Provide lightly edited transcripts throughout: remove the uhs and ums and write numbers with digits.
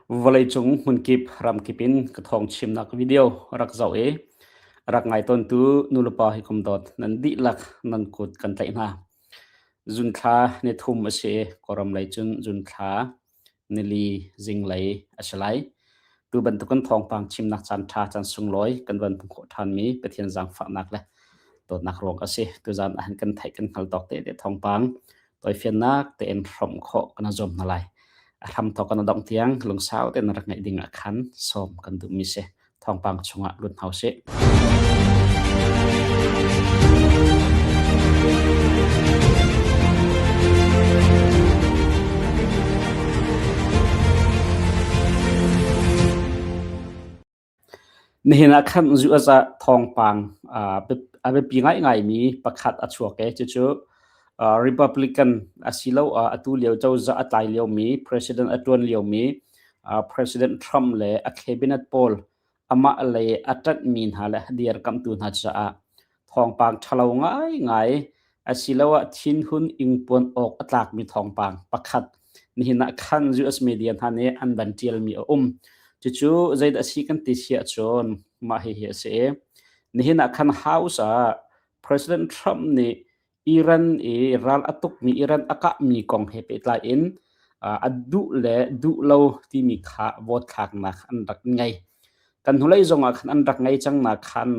Vawleicung hmunkip ramkip in ka thawng chimnak video rak zoh i rak ngai tawntu nulepa hi kum dawt nan dihlak nan kut kan tlaih hna. Zunthla ni thum a si i Kawlram lei cun zunthla nili zinglei a si lai. Tu bantukin thawngpang chimnak caan ṭha caan sunglawi kan van hmuh khawh ṭhanmi Pathian zaangfahnak le dawtnak ruang a si. Tuzaan ah hin kan theih kan hngal tawk te te thawngpang tawifiannak tein hrawmh khawh kan i zuam hna lai. A hramthawk kan dongh tiang lungsau tein rak ngaih ding ah khan sawm kan duhmi si. Thawngpang chungah lut hna usih. Nihin ah khan US ah thawngpang a biapi ngaingaimi pakhat a chuak i cucu Republican asiloah atu lio cozah a tlai liomi president a ṭuan liomi President Trump le a cabinet pawl amah lei a ṭanhmi hna le a dirkamhtu hna caah thawngpang ṭhalo ngaingai asiloah thinhun ingpuan awk a tlakmi thawngpang pakhat nihin ah khan US media hna nih an van ṭialmi a um. Cucu zeidah a si kan ti si ahcun mah hihi a si. Nihin ah khan House ah President Trump nih Iran i ral a tukmi Iran a kahmi kong he pehtlai in a duh le duh lo timi kha vote thlaknak an rak ngei. Kan hnulei zong ah khan an rak ngei cang nak khan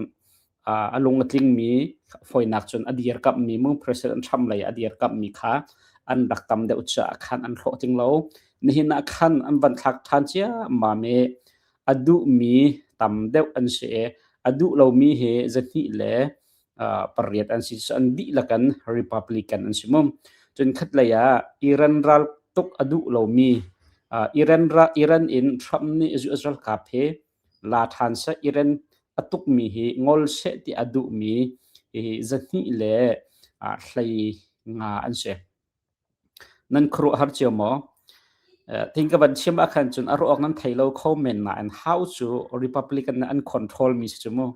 a lung a tlingmi fawinak cun a dirkamhmi mu President Trump lei a dirkamhmi kha an rak tam deuh caah khan an hlawhtling lo. Nihin ah khan an van thlak ṭhan ciammam i a duhmi tam deuh an si i a duh lomi hi zahnih le pariat an si. An dihlak an Republican an si mu. Cun khatlei ah Iran ral tuk a duh lomi Iran Iran in Trump nih US ralkap he la ṭhan seh Iran a tukmi hi ngol seh ti a duhmi hi zahnih le 15 an si. Nan khuaruahhar cio maw? Thing ka van chim ah khan cun a ruak nan thei lo kho men nain how cu Republican nih an control mi si cu mu.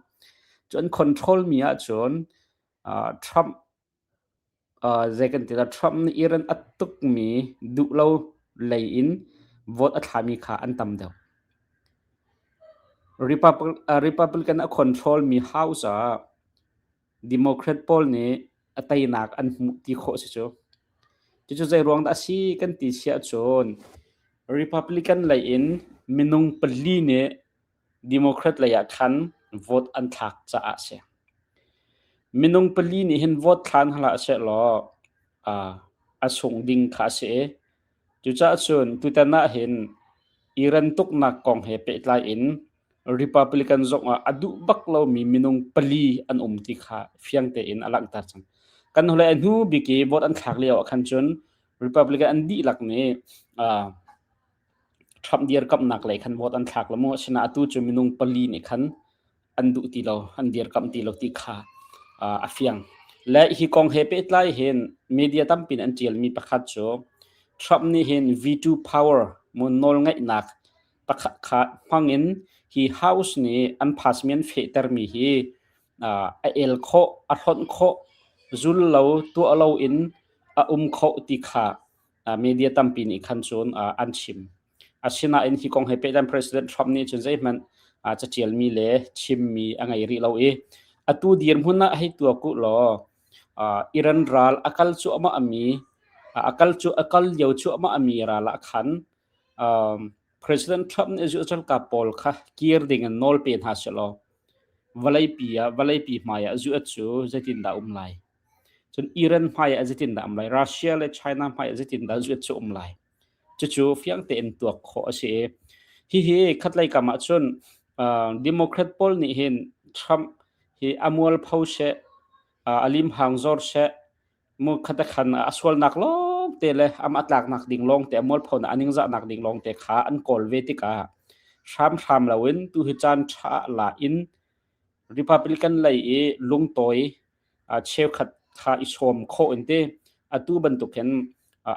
Cu an control mi ahcun Trump Zei kan ti dah Trump nih Iran a tukmi duh lo lei in vote a thlami kha an tam deuh. Republican a control mi House ah Democrat pawl nih a teinak an hmuh ti khawh si cu. Cucu zei ruang dah a si kan ti si ahcun Republican lei in minung pali nih Democrat lei ah khan vote an thlak caah a si. Minung pali nih hin vote thlan hlah sehlaw a sung ding kha a si i cucaah cun tutan ah hin Iran tuknak kong he pehtlai in Republican zong ah a duh bak lomi minung pali an um ti kha fiang tein a langhter cang. Kan hnulei a hnu bik i vote an thlak lio ah khan cun Republican an dihlak nih Trump dirkamhnak lei khan vote an thlak lo mu. Asinain atu cu minung pali nih khan an duh ti lo, an dirkamh ti lo ti kha a fiang. Le hi kong he pehtlai hin media tampi nih an ṭialmi pakhat cu Trump nih hin veto power mu nawlngeihnak pakhat kha hmang in hi House nih an pass mi an fehtermi hi a el khawh, a hlonh khawh, zul lo, tuah lo in a um khawh ti kha media tampi nih khan cun an chim. Asinain hi kong he pehtlai President Trump nih cun zeihmanh caṭialmi le chimmi a ngei rih lo i atu dirhmun ah hei tuak u law Iran ral a kal cuahmah mi a kal cu a kal lio cuahmah mi ral ah khan President Trump nih US ralkap pawl kha kir ding in nawl pe hna sehlaw vawleipi ah vawleipi hmai ah US cu zeitindah um lai? Cun Iran hmai ah zeitindah um lai? Russia le China hmai ah zeitindah US cu um lai? Cucu fiang tein tuak khawh a si i hihi khatlei kam ah cun Democrat pawl nih hin Trump hi a mualpho seh, a limhang zor seh, mu khat a khan a sualnak lawngte le amah tlaknak ding lawngte a mualphonak a ningzahnak ding lawngte kha an kawl ve tikah hramhram loin tu hi caan ṭha la in Republican lei i lungtawi cheukhat kha i sawm khawh in ti atu bantuk hin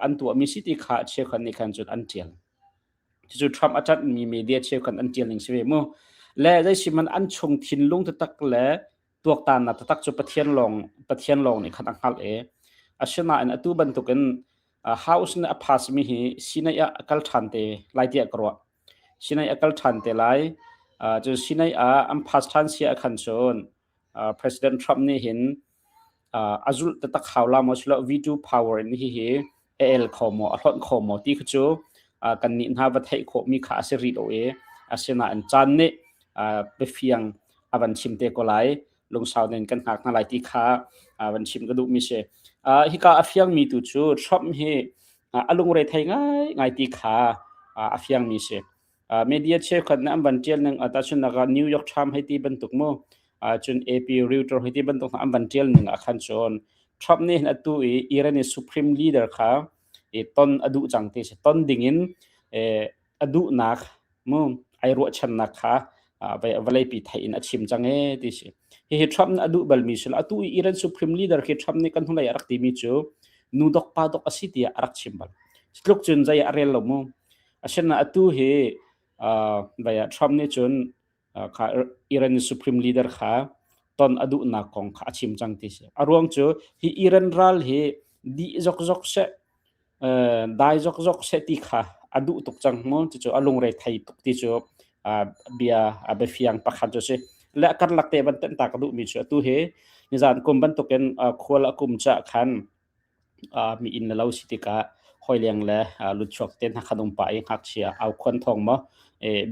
an tuahmi si ti kha cheukhat nih khan cun an ṭial. Cucu Trump a ṭanhmi media cheukhat an ṭial ning si ve mu. Le zeisihmanh an chung thinlung taktak le tuaktannak taktak cu Pathian lawng Pathian lawng nih khan a hngalh i asinain atu bantukin House nih a pass mi hi Senate ah a kal ṭhan te lai tiah ka ruah. Sinai a kal ṭhan te lai. Cun Sinai ah an pass ṭhan si ah khan cun President Trump nih hin a zulh taktak hau la maw silo veto power in hihi a el kho maw a hlonh kho maw ti kha cu kannih hna va theih khawhmi kha a si rih lo i asinain caan nih biafiang a van chim te ko lai lungsau in kan hngak hna lai ti kha van chim ka duhmi si. Hika a fiangmi tu cu Trump hi a lungre thei ngai ngai ti kha a fiangmi si. Media cheukhat nih an van ṭial ning tahchunhnak ah New York Times hei ti bantuk mu cun AP Reuters hei ti bantuk hna an van ṭial ning ah khan cun Trump nih hin atu i Iran i supreme leader kha i ton a duh cang ti si ton ding in a duhnak mu ai ruahchannak kha vawleipi theih in a chim cang ee ti si. Hihi Trump nih a duh balmi si lo. Atu i Iran supreme leader khi Trump nih kan hnulei a rak timi cu nu dok pa dok a si tiah a rak chim bal. Tluk cun zei a rel lo mu. Asinain atu hi uh, Trump nih cun uh, kha Iran supreme leader kha ton a duhnak kong kha a chim cang ti si. A ruang cu hi Iran ral hi dih zokzok seh uh, dai zokzok seh ti kha a duh tuk cang mu cucu a lungre thei tuk ti cu uh, bia a biafiang pakhat cu si. Le karlak te van ten ta ka duhmi cu atu hi nizan kum bantukin uh, khual a kum cha khan mi inn le lo si tikah hawileng le lutchuak te hna khan um pah i ngakchia au khuan thawng maw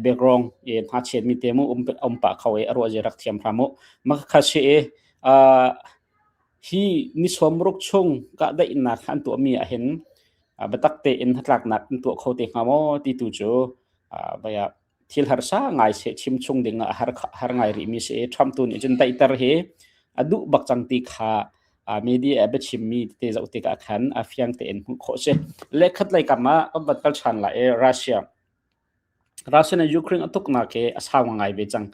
background i hngakchiat mi te mu um pah kho i a ruah zia rak thiam hram u. Mah kha si i hi ni sawmruk chung kahdaihnak an tuahmi ah hin biatak tein hnatlaknak an tuah kho te hnga maw ti tu cu thil harsa ngai seh chim chung ding ah har har ngai rih mi si Trump tu nih cun daihter hi a duh bak cang ti kha media a biachim mi te zoh tikah khan a fiang tein hmuh khawh si le khat lei kam ah kan van kal ṭhan lai i Russia Russia nih Ukraine a tuknak hi a sau ngai ve cang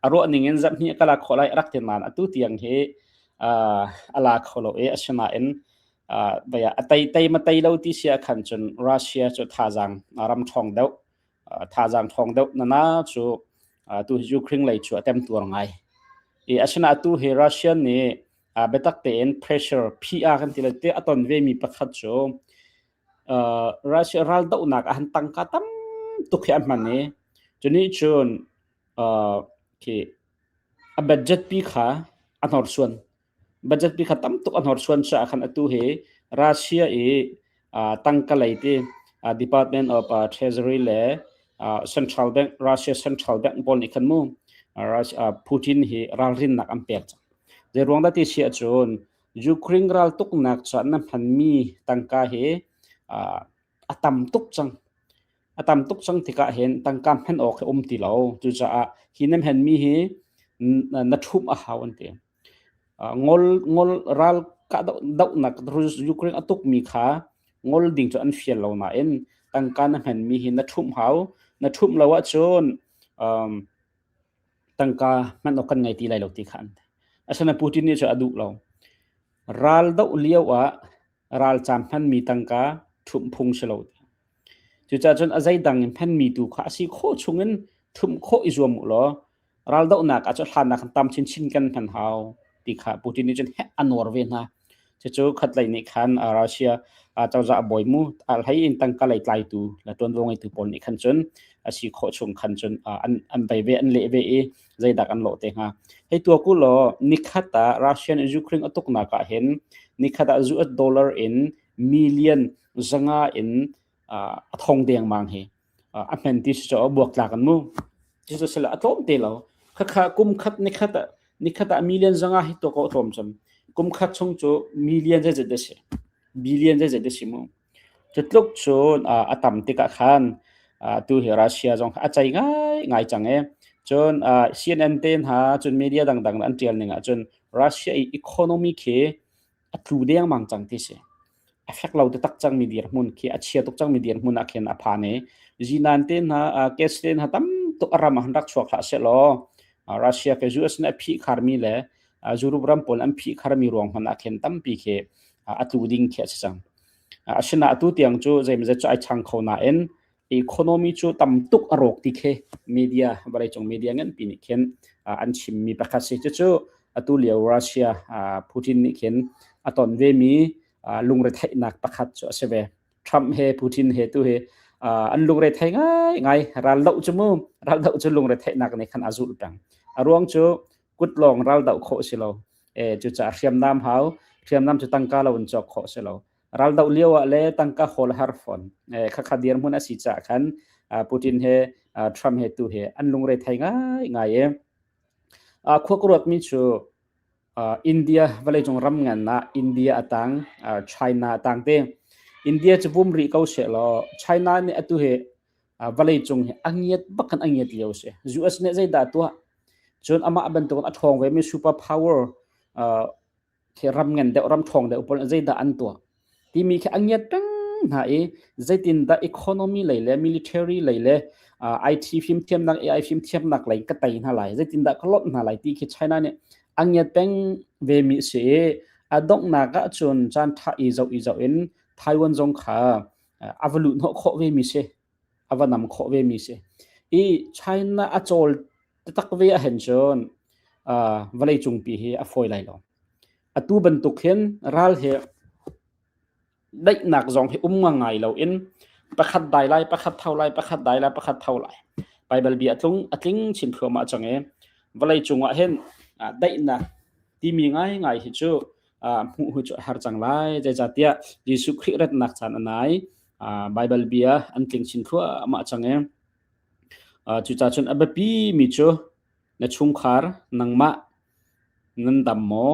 a ruah ning in zarhhnih ka la khawh lai rak ti nain atu tiang hi a la kho lo i asinain a tei tei ma tei lo ti si ah khan cun Russia cu thazaang ram ṭhawng deuh thazaang ṭhawng deuh nana cu tu hi Ukraine lei cu a temtuar ngai. I asinain atu hi Russia nih biatak tein pressure PR kan ti lai te a ton ve mi pakhat cu Russia raldohnak ah han tangka tam tuk hi a hman i cunih cun khi a budget pi kha a hnorsuan. Budget pi kha tam tuk a hnorsuan caah khan atu hi Russia i tangka lei ti Department of Treasury le Central Bank Russia Central Bank pawl nih khan mu Putin hi ralrinnak an pek cang. Zei ruang dah ti si ahcun Ukraine raltuknak caah na hmanmi tangka hi a tam tuk cang. A tam tuk cang tikah hin tangka hman awk hi um ti lo. Cucaah hi na hmanmi hi na ṭhumh a hau an ti. Ngol ngol ral kah dohnak Ukraine a tukmi kha ngol ding cu an fial lo nain tangka na hmanmi hi na ṭhumh hau. Na ṭhumh lo ahcun um, tangka hman awk kan ngei ti lai lo ti kha an ti. Asinain Putin nih cun a duh lo. Ral doh lio ah ralcaam hmanmi tangka ṭhumh phung si lo. Cucaah cun a zeidang in hmanmi tu kha a si khawh chungin ṭhumh khawh i zuam u law raldohnak ah cu hlannak kan tam chinchin kan hman hau ti kha Putin nih cun heh a nuar ve hna. Cucu khatlei nih khan Russia cozah bawi mu hlei in tangka lei tlaitu le ṭuanvo ngeitu pawl nih khan cun a si khawh chung khan cun an an bei ve an leh ve i zeidak an lawh te hnga. Hei tua ku law nikhat ah Russia nih Ukraine a tuknak ah hin nikhat ah US dollar in million 500 in a thong dengmang hi a hmen ti si cu buak tlak an mu. Cucu sila a tlawm te lo. Khakha kum khat nikhat ah nikhat ah million 500 hi to ko tlawm cem. Kum khat chung cu million zeizat a si. Billion zeizat a si mu. Cutluk cun a tam tikah khan tu hi Russia zong a cei ngaingai cang i cun CNN te hna cun media dangdang an ṭial ning ahcun Russia i economy khi a tlu dengmang cang ti si. A fek lo taktak cangmi dirhmun khi a chia tuk cangmi dirhmun ah khin a phan i zinan te hna gas te hna tam tuk a ram ah han rak chuak hlah sehlaw Russia ke US nih a phih kharmi le Europe ram pawl an phih kharmi ruang hmanh ah khin tampi khi a tlu ding khi a si cang. Asinain atu tiang cu zeimawzat cu ai chang kho nain economy cu tam tuk a rawk ti khi media vawleicung media nganpi nih khin an chimmi pakhat si. Cucu atu lio Russia Putin nih khin a ton vemi lungretheihnak pakhat cu a si ve. Trump he Putin he tu hi. An lungre thei ngai ngai. Ral doh cu mu, ral doh cu lungre theihnak nih khan a zulh peng. A ruang cu kut lawng ral doh khawh si lo. Cucaah hriamnam hau, hriamnam cu tangka lo in cawk khawh si lo. Ral doh lio ah le tangka hawl har fawn. Khakha dirhmun a si caah khan Putin he Trump he tu he an lungre thei ngai ngai i khua ka ruatmi cu India vawleicung ram ngan ah India a tang, China a tang te. India cu bum rih ko seh law China nih atu hi vawleicung hi a ngiat bak khan a ngiat lio si. US nih zeidah a tuah? Cun amah bantukin a ṭhawng vemi super power khi ram ngan deuh ram ṭhawng deuh pawl zeidah an tuah timi khi a ngiat peng hna i zeitindah economy lei le military lei le IT fimthiamnak AI fimthiamnak lei ka tei hna lai, zeitindah ka lonh hna lai ti khi China nih a ngiat peng ve mi si i a donghnak ah cun caan ṭha i zoh i zoh in Taiwan zong kha a va luh hnawh khawh ve mi si, a va nam khawh ve mi si i China a cawl taktak ve ahhin cun vawlei cungpi hi a fawi lai lo. Atu bantuk hin ral hi daihnak zong hi um ngai lo in pakhat dai lai, pakhat tho lai, pakhat dai lai, pakhat tho lai. Baibal bia tlung a tling chin thluahmah cang i vawlei cungah hin daihnak timi ngaingai hi cu hmuh hi cu a har cang lai. Zeicahtiah Jesuh Khrih ratnak caan a nai. Baibal bia an tling chin thluahmah cang i cucaah cun a biapi mi cu na chungkhar nangmah nan dam maw?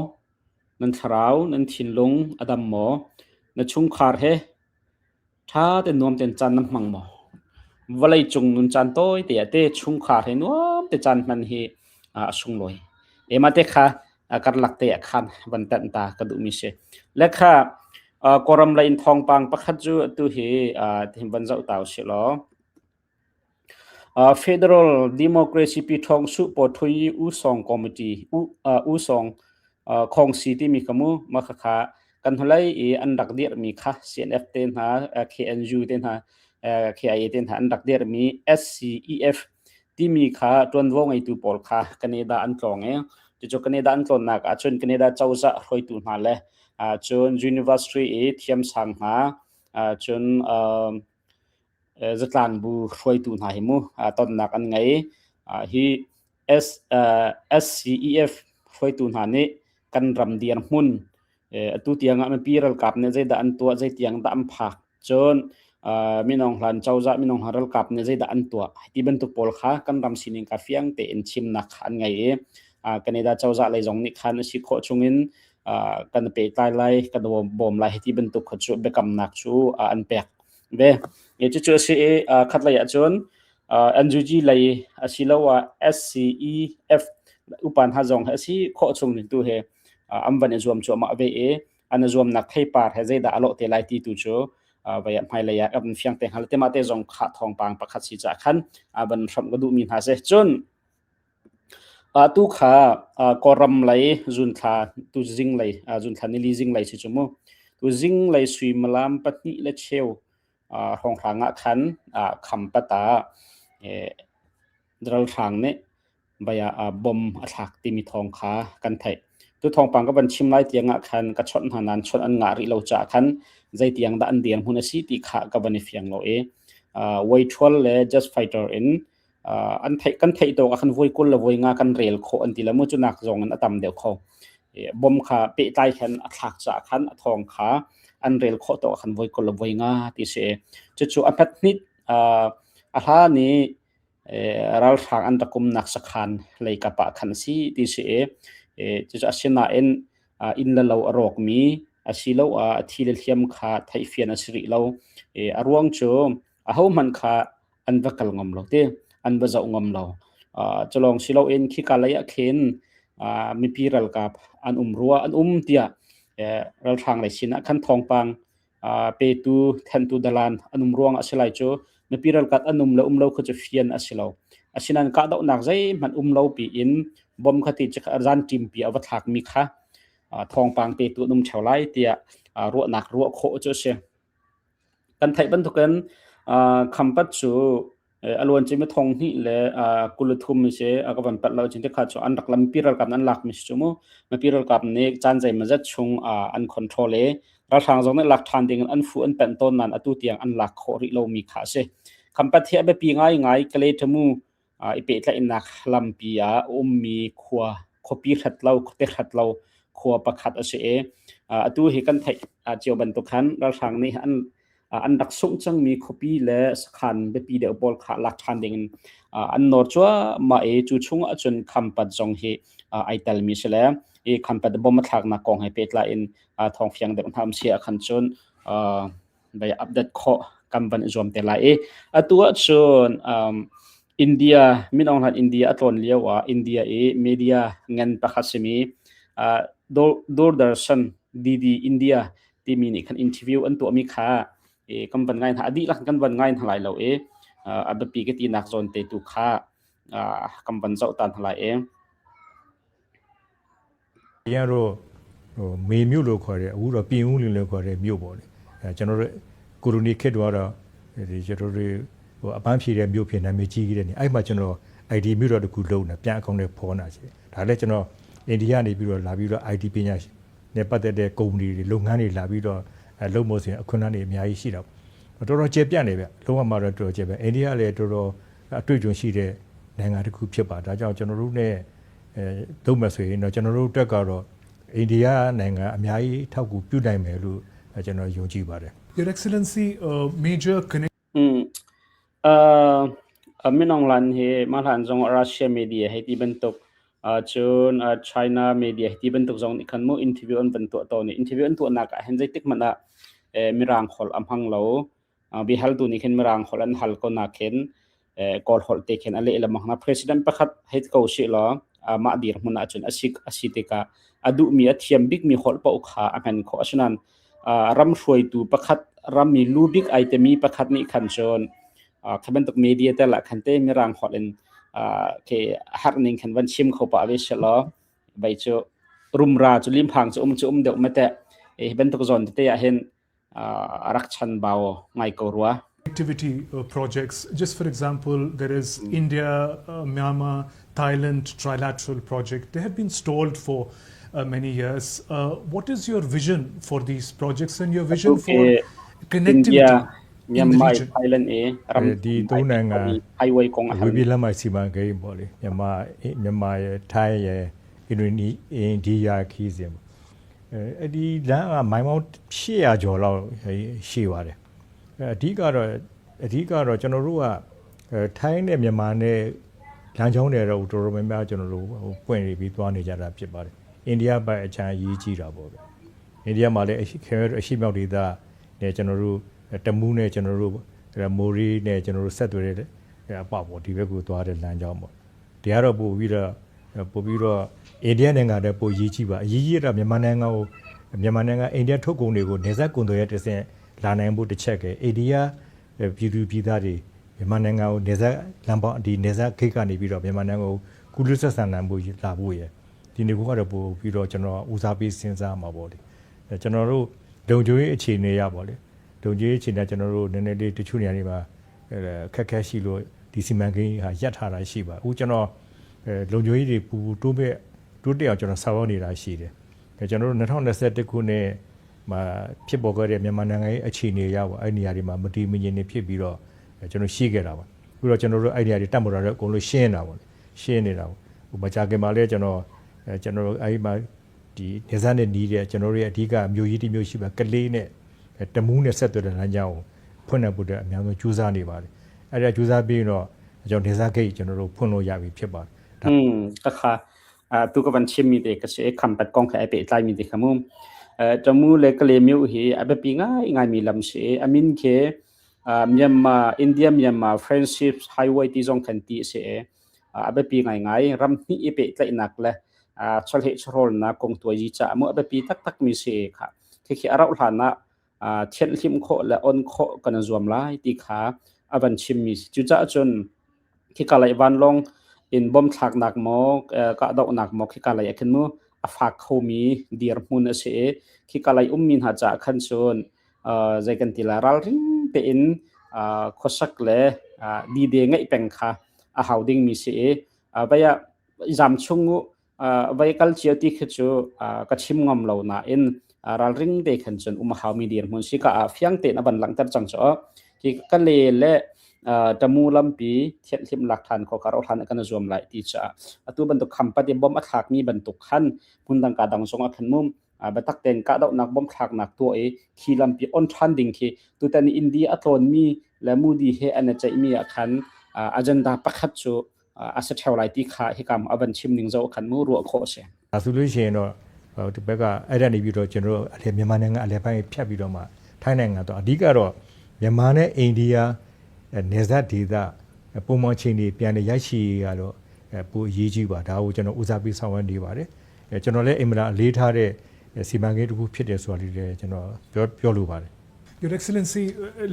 Nan thlarau, nan thinlung a dam maw? Na chungkhar he ṭha tein nuam tein caan nan hmang maw? Vawlei cung nun caan tawi te ah te chungkhar he nuam te caan hman hi a sunglawi. Emah te kha karlak te ah khan van tanh ta ka duhmi si. Le kha Kawlram lei in thawngpang pakhat cu atu hi van zoh ta usih law. Federal Democracy Pi Ṭhawng Suh Paw Htun U Sawng Committee U Sawng Khawngsi timi kha mu mah khakha kan hnulei i an rak dirhmi kha CNF te hna KNU te hna KIA te hna an rak dirhmi SCEF timi kha ṭuanvo ngeitu pawl kha Canada an tlawng i cucu Canada an tlawnnak ahcun Canada cozah hruaitu hna le cun university i thiamsang hna cun zatlangbu hruaitu hna hi mu tonnak an ngei. Hi SCEF hruaitu hna nih kan ram dirhmun atu tiang ah mipi ralkap nih zeidah an tuah, zeitiang dah an phak, cun minung hlan cozah minung hlan ralkap nih zeidah an tuah ti bantuk pawl kha kan ram sining ka fiang tein chimnak kha an ngei i Canada cozah lei zong nih khan a si khawh chungin kan pehtlai lai, kan bawm lai ti bantuk kha cu biakamnak cu an pek ve. Cucu a si i khatlei ahcun NUG lei asiloah SCEF upa hna zong hi a si khawh chung ning tu he an van i zuam cuahmah ve i an i zuamnak theipar he zeidah a lawh te lai ti tu cu vai hmailei ah kan fiang te hnga te mah te zong kha thawngpang pakhat si caah khan van hramh ka duhmi hna si. Cun Atu kha Kawlram lei zunthla tu zinglei zunthla nili zinglei si cu mu. Tu zinglei suimilam 2 le cheu hrawnghrang ah khan Khampat ah ralhrang nih vai ah bomb a thlak timi thawng kha kan theih. Tu thawngpang ka van chim lai tiang ah khan ka chawnh hna nain chawnh an ngah rih lo caah khan zeitiang dah an dirhmun a si ti kha ka van i fiang lo i Waithual le Just Fighter in an theih kan theih tawk ah khan voi 20 le voi 50 kan rel khawh an ti le mu cu nak zong in a tam deuh kho. Bom kha pehtlai khan a thlak caah khan a thawng kha an rel khawh tawk ah khan voi 20 le voi 50 ti si. Cucu a hmet a hla nih ralhrang an rak umnak sakhan lei kap ah khan a si ti si i cucu asinain inn le lo a rawkmi asiloah a thi le hliam kha theihfian a si rih lo. A ruang cu ahohmanh kha an va kal ngam lo ti, an va zoh ngam lo. Culawng si loin khika lei ah khin mipi ralkap an um rua an um tiah ralhrang lei sin ah khan thawngpang petu thentu dalan an um ruang a si lai cu mipi ralkap an um le um lo kha cu fian a si lo. Asinain kahdohnak zeihmanh um lo piin bom kha ti zan ṭimpi a va thlakmi kha thawngpang petu an um ṭheo lai tiah ruahnak ruah khawh cu a si. Kan theih bantukin Khampat cu A luan cimi thong hnih le 23 si a ka van palh lo cun tikha cu an rak lampi ralkap an lak mi si cu mu. Mipi ralkap nih caan zeimawzat chung an control i ralhrang zong nih lak ṭhan ding in an fu an panh tawn nain atu tiang an lak khawh rih lomi kha a si. Khampat hi a biapi ngaingai Kalay Tamu i pehtlaihnak lampi ah a ummi khua khuapi hrat lo khuate hrat lo khua pakhat a si i atu hi kan theih cio bantuk khan ralhrang nih an an rak sungh cangmi khuapi le sakhan biapi deuh pawl kha lak ṭhan dingin an nawr cuahmah i cu chung ahcun Khampat zong hi ai telmi si le i Khampat bom a thlaknak kong he pehtlai in thawng fiang deuh hna um si ahkhan cun bai update khawh kan van i zuam te lai i atu ahcun India Min Aung Hlaing India a tlawn lio ah India i media ngan pakhat simi Doordarshan DD India timi nih khan interview an tuahmi kha kan van ngai hna a dihlak kan van ngai hna lai lo i a biapi ka tinak zawn te tu kha kan van zoh ta hna lai i ရတော့ဟိုမေမြို့လို့ခေါ်တယ်အခုတော့ပြင်ဦးလင်လို့ခေါ်တဲ့မြို့ပေါ့လေအဲကျွန်တော်တို့ကိုလိုနီခေတ်တော့ဒီကျွန်တော်တို့ဟိုအပန်းဖြေတဲ့မြို့ဖြစ်နာမည်ကြီးခဲ့တဲ့နေအဲ့မှာကျွန်တော် ID မြို့တော်တခုလုံးနေပြန်အကောင့်နဲ့ဖော်နာရှိတယ်ဒါလည်းကျွန်တော်အိန္ဒိယနေပြီးတော့လာပြီးတော့ ID ပညာနဲ့ပတ်သက်တဲ့ကုမ္ပဏီတွေလုပ်ငန်းတွေလာပြီးတော့လုပ်မို့ဆိုရင်အခွင့်အလမ်းတွေအများကြီးရှိတာပေါ့တော်တော်ကျေပြန့်နေဗျလုံးဝမှတော့တော်တော်ကျေပြန့်အိန္ဒိယလည်းတော်တော်အတွေ့အကြုံရှိတဲ့နိုင်ငံတစ်ခုဖြစ်ပါဒါကြောင့်ကျွန်တော်တို့ ਨੇ အဲလုပ်မယ်ဆိုရင်တော့ကျွန်တော်တို့တက်ကတော့အိန္ဒိယနိုင်ငံအများကြီးထောက်ကူပြုနိုင်မယ်လို့ကျွန်တော်ယုံကြည်ပါတယ် Your Excellency, major connect อืม uh Min Aung Hlaing hi mah hlan zong Russia media hei ti bantuk cun China media hei ti bantuk zong nih khan mu interview an van tuah tawn i interview an tuahnak ah hin zeitik hmanh ah mirang holh a hmang lo. Biahaltu nih khin mirang holh an hal ko nakin Kawl holh te khin a leh lengmang hna. President pakhat hei ko sih law mah dirhmun ahcun a si a si tikah a duhmi a thiam bikmi holh paoh kha a hman khawh. Asinain ram hruaitu pakhat rammi lu bik ai timi pakhat nih khan cun kha bantuk media tel ah khan te mirang holh in khi har ning khan van chim kho pah ve selaw bai cu rumra cu limphang cu um cu um deuh ma teh hi bantuk zawn tete ah hin rak chan bau ngai ko rua. Activity projects. Just for example, there is India, Myanmar, Thailand trilateral project. They have been stalled for many years. What is your vision for these projects and your vision for connectivity in the Myanmar region? Thailand အ ram ဒီသုံးနိုင်ငံ highway kong ဝေးပြီးလမ်းမစီမံကိန်းပေါ့လေမြန်မာမြန်မာရယ်ထိုင်းရယ်အင်ဒိုနီအိန္ဒိယခီးစဉ်ပေါ့အဲအဲ့ဒီလမ်းကမိုင်ပေါင်း800ကျော်လောက်ရှိပါတယ်အဓိကတော့အဓိကတော့ကျွန်တော်တို့ကထိုင်းနဲ့မြန်မာနဲ့လမ်းကြောင်းတွေတော့တော်တော်များများကျွန်တော်တို့ပွင့်နေပြီးသွားနေကြတာဖြစ်ပါတယ်အိန္ဒိယဘက်အခြမ်းရေးကြီးတာပေါ့ဗျအိန္ဒိယမှာလည်းခဲအရှိမြောက်ဒေသနဲ့ကျွန်တော်တို့တမူးနဲ့ကျွန်တော်တို့မိုရီနဲ့ကျွန်တော်တို့ဆက်သွယ်တဲ့အပပေါ့ဒီဘက်ကိုသွားတဲ့လမ်းကြောင်းပေါ့ဒီကတော့ပို့ပြီးတော့ပို့ပြီးတော့အိန္ဒိယနိုင်ငံတဲ့ပိုရေးကြီးပါအရေးကြီးတော့မြန်မာနိုင်ငံကိုမြန်မာနိုင်ငံအိန္ဒိယထုတ်ကုန်တွေကိုနေဆက်ကုန်တွေရဲ့တဆင့်လာနိုင်ဖို့တစ်ချက်ကအိန္ဒိယပြည်သူပြည်သားတွေမြန်မာနိုင်ငံကိုနေဆက်လမ်းပေါင်းဒီနေဆက်ခိတ်ကနေပြီးတော့မြန်မာနိုင်ငံကိုကုလူဆက်ဆံနိုင်ဖို့လာဖို့ရယ်ဒီနေကတော့ပို့ပြီးတော့ကျွန်တော်ဦးစားပေးစဉ်းစားမှာပေါ့လေကျွန်တော်တို့လုံခြုံရေးအခြေအနေရပါလေလုံခြုံရေးအခြေအနေကျွန်တော်တို့နည်းနည်းလေးတချို့နေရာတွေမှာခက်ခဲရှိလို့ဒီစီမံကိန်းဟာရပ်ထားတာရှိပါအခုကျွန်တော်လုံခြုံရေးတွေပူပူတိုးမဲ့တိုးတက်အောင်ကျွန်တော်ဆောင်ရွက်နေတာရှိတယ်ကျွန်တော်တို့2021ခုနှစ်မှာဖြစ်ပေါ်ခဲ့တဲ့မြန်မာနိုင်ငံရဲ့အခြေအနေရပါအဲ့နေရာတွေမှာမတည်မငြိမ်နေဖြစ်ပြီးတော့ကျွန်တော်ရှိခဲ့တာပါအခုတော့ကျွန်တော်တို့အဲ့နေရာတွေတတ်မတော်တော့အကုန်လုံးရှင်းနေတာပေါ့ရှင်းနေတာပေါ့ဟိုမကြခင်မှာလည်းကျွန်တော်ကျွန်တော်တို့အဲ့မှာဒီနေဆက်နဲ့နီးတဲ့ကျွန်တော်တို့ရဲ့အဓိကမြို့ကြီးတစ်မြို့ရှိပါကလေးနဲ့တမူးနဲ့ဆက်သွယ်တဲ့လမ်းကြောင်းကိုဖွင့်နေဖို့အတွက်အများဆုံးကြိုးစားနေပါတယ်အဲ့ဒါကြိုးစားပြီးတော့ကျွန်တော်နေဆက်ဂိတ်ကျွန်တော်တို့ဖွင့်လို့ရပြီဖြစ်ပါတယ် อืมก็ค่ะtu ka van chim mi te ka se Khampat kong kha ai pe tlai mi te khamu tamu le kale miu hi a biapi ngai ngai mi lam si amin khe Myanmar India Myanmar Friendship Highway ti zong khan ti se a biapi ngai ngai ram hni i pe tlai nak le cholhe chorol na kong tuai ji cha mu a biapi tak tak mi se kha khi khi arau hlan na thian hlim kho le on kho kan zuam lai ti kha avan chim mi chu cha chun khika lei vanlawng in bomb thlaknak maw kahdohnak maw khika lei ah khin mu a fak khomi dirhmun a si i khika lei ummi hna caah khan cun zei kan ti lai ralring tein khuasak le dide ngeih peng kha a hau dingmi si i vai ah zam chung u vai kal cio ti khi cu ka chim ngam lo nain ralring te khan cun um a haumi dirhmun si ka ah fiang tein a van langhter cang cu hi ka le le tamu lampi thianhhlimh lak than kho ka ro hlan kan zuam lai ti caah atu bantuk khampat i bom a thlakmi bantuk khan hmundang ka dang zong ah khan mum biatak tein kahdohnak bom thlaknak tuah i khi lampi on ṭhan ding khi tutan India a tlawnmi le Modi he an i ceihmi ah khan agenda pakhat cu a si ṭheo lai ti kha hika a van chim ning zoh khan mu ruah khawh a si. ဒါဆိုလို့ရှိရင်တော့ဟိုဒီဘက်ကအဲ့ဒါနေပြီးတော့ကျွန်တော်တို့အလဲမြန်မာနိုင်ငံအလဲပိုင်းဖြတ်ပြီးတော့မှထိုင်းနိုင်ငံတော့အဓိကတော့မြန်မာနဲ့အိန္ဒိယနယ်စပ်ဒေသပုံမှန်ချိန်တွေပြန်လည်ရိုက်ရှိရတော့ပိုအရေးကြီးပါဒါကိုကျွန်တော်ဦးစားပေးဆောင်ရွက်နေပါတယ်အဲကျွန်တော်လည်းအင်မတန်အလေးထားတဲ့စီမံကိန်းတစ်ခုဖြစ်တယ်ဆိုတာလေးလည်းကျွန်တော်ပြောပြောလိုပါတယ် Your Excellency,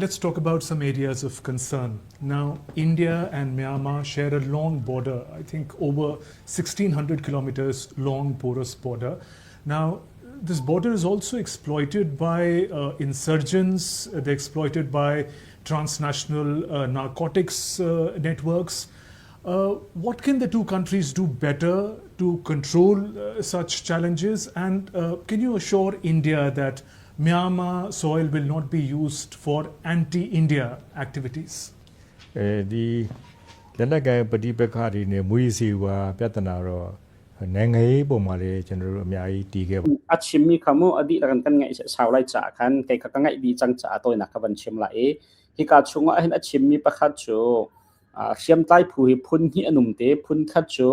let's talk about some areas of concern. Now, India and Myanmar share a long border, I think over 1600 kilometers long porous border. Now, this border is also exploited by insurgents, they're exploited by transnational narcotics networks. What can the two countries do better to control such challenges? And can you assure India that Myanmar soil will not be used for anti India activities? အဲဒီလက်နက်ကိုင်ပဋိပက္ခတွေနဲ့မူးယစ်ဆေးဝါးပြဿနာတော့နိုင်ငံရေးပုံမှာလည်းကျွန်တော်တို့အများကြီးတည်ခဲ့ပါ A chimmi kha mu a dihlak in kan ngaih sau lai caah khan kei kha ka ngaih dih cang caah tawinak ka van chim lai i hika chungah hin a chimmi pakhat cu hriamtlai phu hi phun hnih an um te. Phun khat cu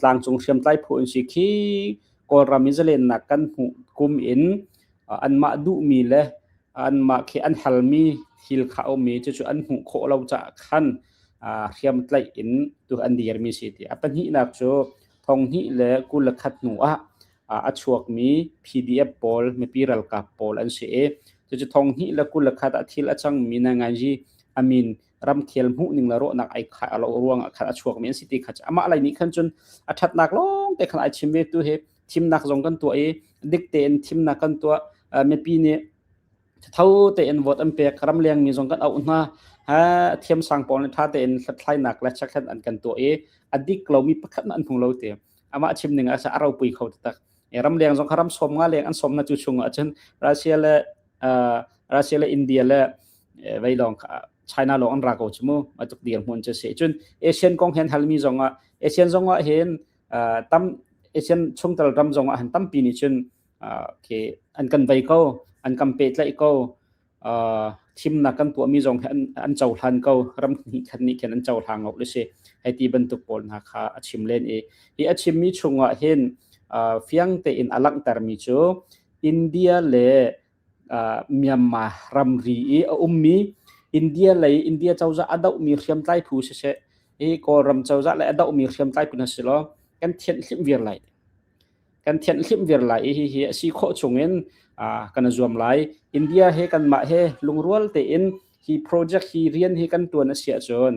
tlangcung hriamtlai phu an si khi Kawlram i zalennak kan hmuh kum in anmah duhmi le anmah khi an halmi thil kha a um i cucu an hmuh khawh lo caah khan hriamtlaih in tu an dirmi si ti. A pahnihnak cu 2021 hnu ah a chuakmi PDF pawl mipi ralkap pawl an si i cucu 2021 ah thil a cangmi na ngai amin ramkhel hmuh ning le rawhnak ai kha lo ruang ah khan a chuakmi an si ti kha amah lei nih khan cun a thatnak lawng te khan ai chim ve tu hi thimnak zong kan tuah i dik tein thimnak kan tuah mipi nih tho tein vote an pek ramleng mi zong kan auh hna ha thiamsang pawl nih tha tein hlathlainak le chekhlat an kan tuah i a dik lomi pakhat an hmu lo te amah chim ning ah a ropui kho taktak ramleng zong kha ram som nga leng an som na cu chung ah cun Russia le Russia le India le vei lawng China lawng an ra ko chu mu matuk dir hmun chu si cun Asian kong hen halmi zong ah Asian zong ah hin tam Asian chungtel ram zong ah han tampi nih cun ke an kan vei ko an kan pehtlaih ko thimnak kan tuahmi zong hi an an cohlan ko ram hnih khat nih khin an cohlang lo le si hei ti bantuk pawl hna kha a chim len i hi a chimmi chungah hin fiang tein a langhtermi cu India le Myanmar ramri i a ummi India lei India cozah a dohmi hriamtlai phu siseh hi Kawlram cozah le a dohmi hriamtlai phu hna si law kan thianhhlimh viar lai. Kan thianhhlimh viar lai i hihi a si khawh chungin kan i zuam lai. India he kanmah he lungrual tein hi project hi rian hi kan tuan a si ahcun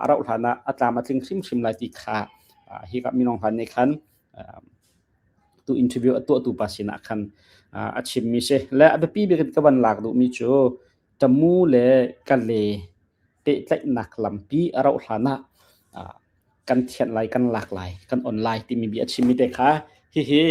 a rauh hlan ah a tlam a tling hrimhrim lai ti kha hi ka minung hlan nih khan tu interview a tuahtu pa sinah khan a chimmi si. Le a biapi bik in ka van lak duhmi cu Tamu le Kale pehtlaihnak lampi a rauh hlan ah kan thianh lai, kan lak lai, kan on lai timi bia a chimmi te kha hihi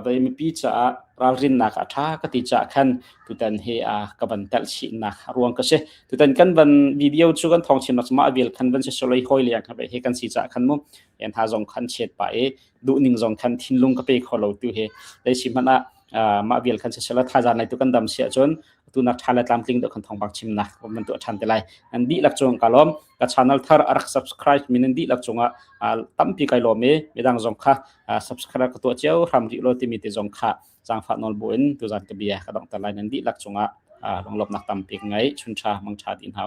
vei mipi caah ralrinnak a ṭha ka ti caah khan tutan hi ka van telh chihnak ruang ka si. Tutan kan van video cu kan thawng chimnak cu mah vial khan van si soloi hoi le he kan si caah khan mu en ha zong khan chet pa i duhning zong khan thinlung ka pe kho lo tu hi dei si hmanh ah mah vial khan sisela thazan lai tu kan dam si ahcun tunak tha le tlamtling deuh kan thawngpang chimnak man tuah than te lai an dihlak cung ka lawm ka channel thar a rak subscribe min an dihlak cungah tampi kai lawm i midang zong kha subscribe ka tuah cio hram rih lo timi te zong kha zaangfah nawl bu in tuzan ka bia ka dongter lai nan dihlak cungah lunglawmhnak tampi ka ngei chun tha mang tha ti hna.